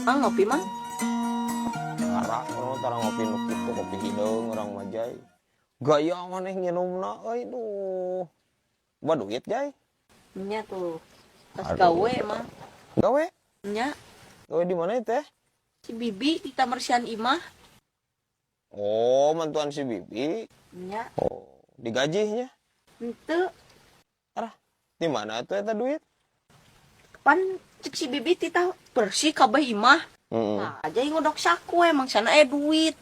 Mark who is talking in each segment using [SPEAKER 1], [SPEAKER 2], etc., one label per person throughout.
[SPEAKER 1] Mang, ngopi, Mang.
[SPEAKER 2] Tara, urang tara ngopi nu kitu, kopi hideung urang mah, Jai. Gaya maneh nginumna euy, duh. Boga duit, Jai?
[SPEAKER 1] Nya tuh. Pas
[SPEAKER 2] Aduh.
[SPEAKER 1] gawe, Mang.
[SPEAKER 2] Gawe?
[SPEAKER 1] Nya.
[SPEAKER 2] Gawe di mana teh?
[SPEAKER 1] Si Bibi di tamersian imah.
[SPEAKER 2] Oh, mantuan si Bibi.
[SPEAKER 1] Nya.
[SPEAKER 2] Oh, digajinya?
[SPEAKER 1] Henteu.
[SPEAKER 2] Arah, di mana tuh eta duit?
[SPEAKER 1] Pan cek si Bibi titah bersih kabeh imah. Nah, Ajai ngodok saku emang sana duit.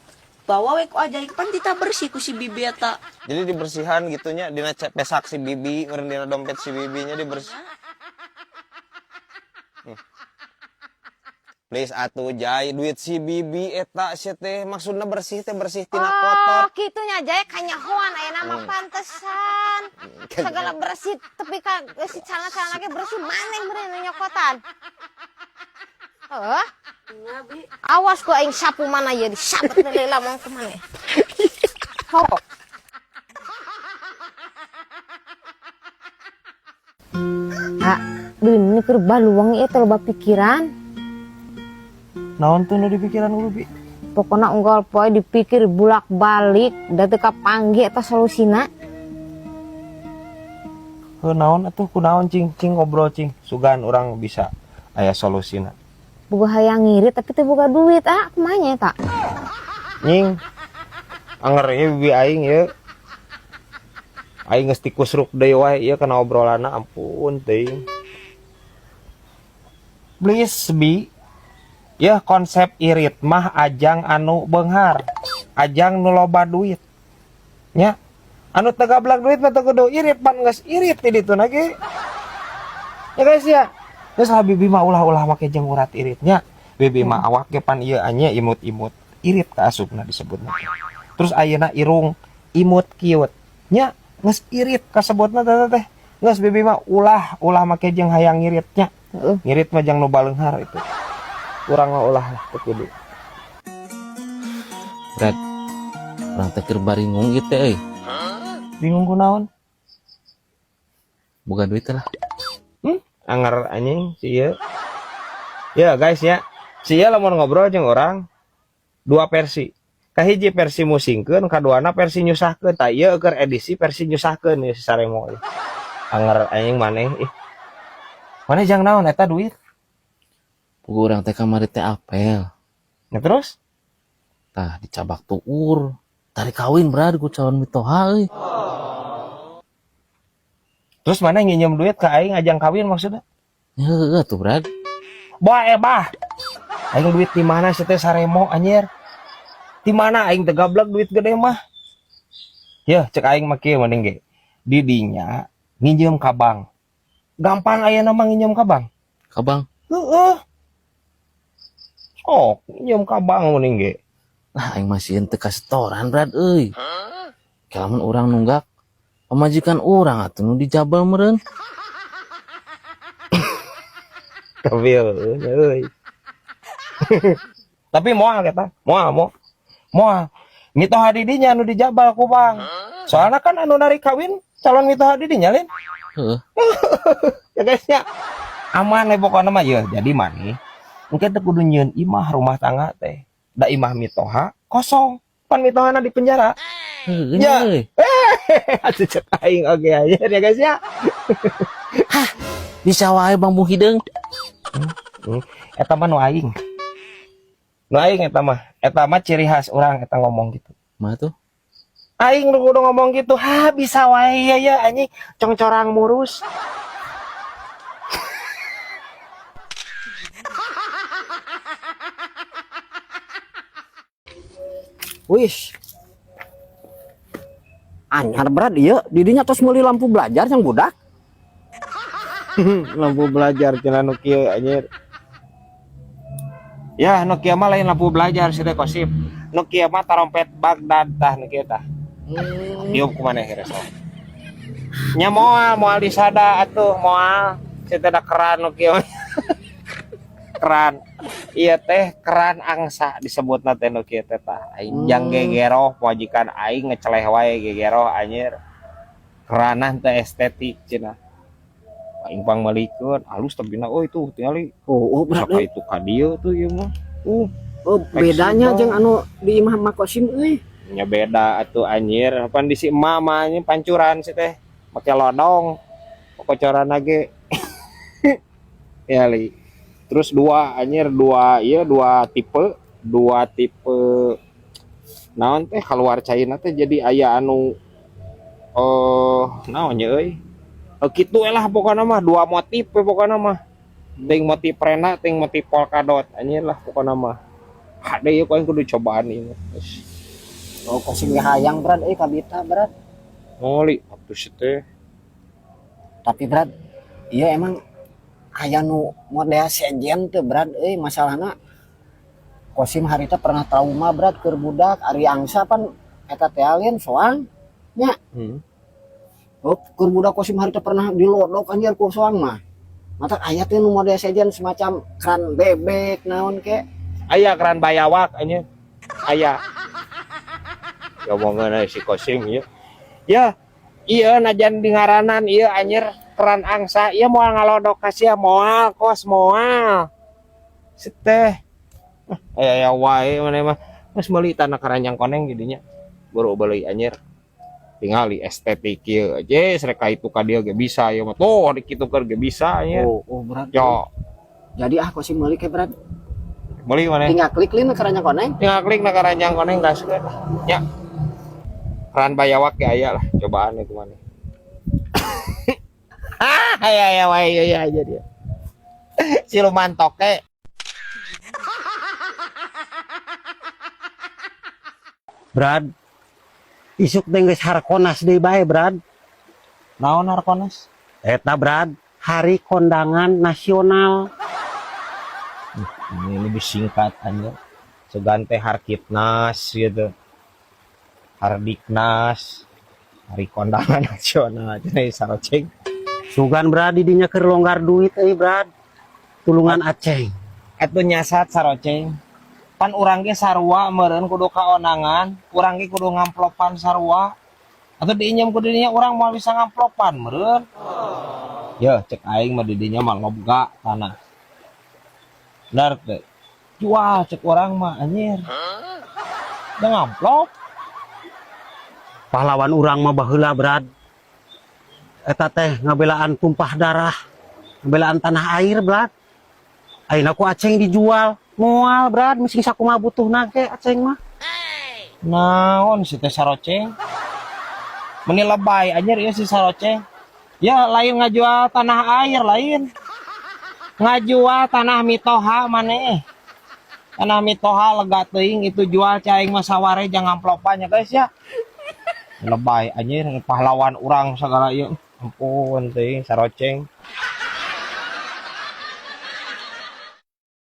[SPEAKER 1] Bawa we ku Ajai, pan titah bersih ku si Bibi eta.
[SPEAKER 2] Jadi dibersihan gitunya dina pesak si Bibi, meureun dina dompet si Bibinya dibersih. Please atuh, Jai, duit si Bibi eta sia teh maksudna bersih teh bersih tina kotor.
[SPEAKER 3] Oh, kitu nya, Jai, kanyahoan ayeuna mah, pantesan. Segala bersih tapi ka si celana-celana ge bersih, maneh meureun nu nyokotan. Heuh,
[SPEAKER 1] Nya, Bi.
[SPEAKER 3] Awas ku aing sapu mana ieu disabet deui lamong ku maneh. Sok. Ha, ini keur baluang ieu teh loba pikiran.
[SPEAKER 2] Naon tuh nu di pikiran lu, Bi?
[SPEAKER 3] Pokoknya unggal poe dipikir bulak-balik da teu kapanggih eta solusina.
[SPEAKER 2] Heuh, naon atuh, kunaon, cing cing ngobrol cing. Sugan urang bisa aya solusina.
[SPEAKER 3] Boga hayang ngirit tapi teu boga duit, ah, kumaha nya eta?
[SPEAKER 2] Nying. Anger ieu bibi aing ieu. Aing geus tikusruk deui wae ieu kana obrolanna, ampun teuing. Please, Bi. Ya konsep irit mah ajang anu beunghar, ajang nu loba duit. Nya, anu teu gablak duit mah teu kudu irit, pan geus irit di ditu na ge. Ya guys ya. Geus lah, Bibi mah ulah-ulah make jeung urat iritnya. Bibi mah awak ge pan ieu anya imut-imut irit ka asupna disebutna. Terus ayeuna irung imut kiut. Nya geus irit kasebutna teh teh. Geus, Bibi mah ulah ulah make jeung hayang ngiritnya.
[SPEAKER 3] Heeh.
[SPEAKER 2] Ngirit mah jang nu baleunghar itu. Urang mah ulah lah, teu kudu.
[SPEAKER 4] Brad, urang teh keur baringung ieu teh euy.
[SPEAKER 2] Bingung kunaon?
[SPEAKER 4] Boga duit teh lah.
[SPEAKER 2] Anger anjing si ieu. Ya guys ya. Si ieu lamun ngobrol jeung urang dua versi. Kahiji versi musingkeun, kaduana versi nyusahkeun. Tah, ieu keur edisi versi nyusahkeun ieu si Saremo ieu. Anger anjing maneh ih. Maneh jang naon eta duit?
[SPEAKER 4] Boga urang teh kamari teh apel.
[SPEAKER 2] Nah, terus?
[SPEAKER 4] Tah, dicabak tuur. Tarik kawin, Brad, ku calon mitoha euy.
[SPEAKER 2] Terus maneh nginjem duit ke aing ajang kawin maksudnya?
[SPEAKER 4] Heueuh tuh, Brad.
[SPEAKER 2] Bah, bah. Aing duit di mana sih teh, Saremo anjir? Di mana aing teu gablek duit gede mah? Ya, cek aing mah kieu mending ge. Di dinya nginjem ka bank. Gampang ayeuna mah nginjem ka bank.
[SPEAKER 4] Ka bank?
[SPEAKER 2] Heeh. Sok, nginjem ka bank mending ge.
[SPEAKER 4] Lah, aing masih teu kasetoran, Brad euy. Lamun urang nunggak pamajikan urang atuh nu dijabal meureun.
[SPEAKER 2] Tapi heueuh euy. Tapi moal eta, moal mo. Moal. Mitoha di dinya anu dijabal ku bank. Soalnya kan anu narik kawin calon mitoha di dinya lain.
[SPEAKER 4] Heeh.
[SPEAKER 2] Ya guys ya. Aman we pokokna mah ya. Jadi maneh engke teu kudu nyieun imah rumah tangga teh. Da imah mitoha kosong. Pan mitohana di penjara.
[SPEAKER 4] Heueuh
[SPEAKER 2] Ya.
[SPEAKER 4] euy.
[SPEAKER 2] Atuh cek aing oge aja ya guys ya.
[SPEAKER 4] Bisa wae bambu hideung.
[SPEAKER 2] Eta mah nu aing. Nu aing eta mah. Eta mah ciri khas urang eta ngomong gitu.
[SPEAKER 4] Mah tuh.
[SPEAKER 2] Aing nu kudu ngomong gitu. Ha, bisa wae ya ya anjing congcorang murus.
[SPEAKER 5] Wis. Anyar, Brad, ieu didinya tos meuli lampu belajar yang budak.
[SPEAKER 2] Lampu belajar cenah nu kieu anjir. Ya, nu kieu mah lain lampu belajar sih teh, kosip. Nu kieu mah tarompet Baghdad tah nu kieu tah. Tiup ku maneh kira sok. Nya moal moal disada atuh moal. Sia teh da keran nu kieu. Keran. Iya teh keran angsa disebutna teh nu kieu teh tah. Aing jang gegeroh majikan aing ngeceleh wae gegeroh anjir. Keranah teh estetik cenah. Aing pang meulikeun halus tapi na euy tuh tingali.
[SPEAKER 5] Oh, Brad
[SPEAKER 2] Bisa
[SPEAKER 5] euy.
[SPEAKER 2] itu ka dieu tuh ieu mah.
[SPEAKER 5] Oh, bedanya
[SPEAKER 2] Fleksibel.
[SPEAKER 5] jeung anu di imah Mak Kosim euy.
[SPEAKER 2] Nya beda atuh anjir. Pan di si emak mah anjing pancuran si teh. Make lodong. Kocoran ge. Ya li. Terus dua anjir, dua iya, dua tipe naon teh keluar caina teh, jadi aya anu naon nya euy. Eh, kitu we lah pokokna mah, dua motif we pokokna mah. Ting motif rena, ting motif polkadot anjir lah pokokna mah. Hade ieu ku aing kudu cobaan ieu. Geus.
[SPEAKER 5] Oh, Kosim ge hayang, Brad euy, kabita, Brad.
[SPEAKER 2] Ngoli atuh si teh.
[SPEAKER 5] Tapi Brad, iya emang aya nu model sejen teu, Brad euy? Masalahna Kosim harita pernah trauma, Brad, keur budak ari angsa pan eta teh alien soang nya. Oh, keur budak Kosim harita pernah dilodok anjir ku soang mah. Mata aya teh nu model sejen semacam keran bebek naon ke?
[SPEAKER 2] Aya keran bayawak anjir. Aya. Ya omongan si Kosim ya. Ya, iya najan di ngaranan iya anjir keran angsa, iya moal ngalodok ka sia, moal kos moal. Si teh. Aya aya wae maneh mah. Geus meuli tanah keranjang koneng jadinya. Buru beuli anjir. Tingali estetik ieu aja rek ka itu ka dieu ge bisa ieu mah. Tuh dikitukeun ge bisa anjir.
[SPEAKER 5] Oh, Brad.
[SPEAKER 2] Yo,
[SPEAKER 5] Jadi ah Kosim meuli ke, Brad.
[SPEAKER 2] Meuli maneh.
[SPEAKER 5] Tinggal klik lin keranjang koneng.
[SPEAKER 2] Tinggal klik na keranjang koneng gaskeun lah. Ya. Keran bayawak ya aya lah cobaan itu mana. Ah, aya aya wae ya aja dia. Siluman toke.
[SPEAKER 6] Brad, isuk teh geus Harkonas deui bae, Brad.
[SPEAKER 2] Naon Harkonas?
[SPEAKER 6] Eta, Brad, hari kondangan nasional.
[SPEAKER 2] Ini lebih singkat aja. Sugan teh Harkitnas gitu. Hardiknas. Hari kondangan nasional cenah saroceng.
[SPEAKER 6] Sugan, Brad, di dinya keur longgar duit euy, Brad. Tulungan Aceng.
[SPEAKER 2] Atuh nyasat saroceng. Pan urang ge sarua meureun kudu kaonangan, urang ge kudu ngamplopan sarua. Atau diinjem ku didinya urang moal bisa ngamplopan meureun. Ya, cek aing mah didinya mah lobga tanah. Benar teh. Jual cek urang mah anjir. Udah ngamplop.
[SPEAKER 6] Pahlawan urang mah baheula, Brad. Eta teh ngabelaan tumpah darah, ngabelaan tanah air, Brad. Ayeuna ku Aceng dijual. Moal, Brad, mesti sakumaha butuhna ge Aceng mah.
[SPEAKER 2] Naon si teh saroceng? Meni lebay anjir ieu si saroceng. Ya lain ngajual tanah air lain. Ngajual tanah mitoha maneh. Tanah mitoha lega teuing itu jual caing mah saware jangan ngamplopan ya guys ya. Lebay anjir pahlawan urang segala ieu. Ampun teuing saroceng.